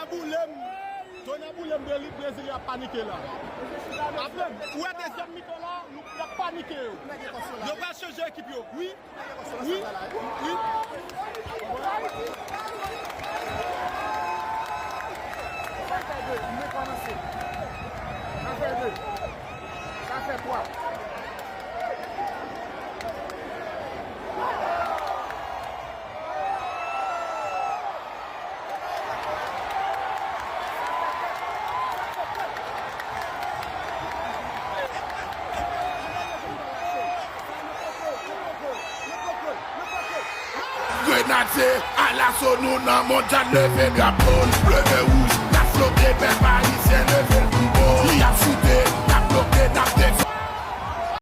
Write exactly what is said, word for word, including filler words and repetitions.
Boule m. Tonè boule m, Brezilyen ap panike la. Apre, ou wè dezyèm mitan la, nou, y ap panike yo. Yo pral chanje ekip yo. Wi. Wi. Wi. Sa fè de. Sa fè twa. Grenadye, alaso nou nan mondyal, leve drapo n, leve wouj, n ap flote pèp a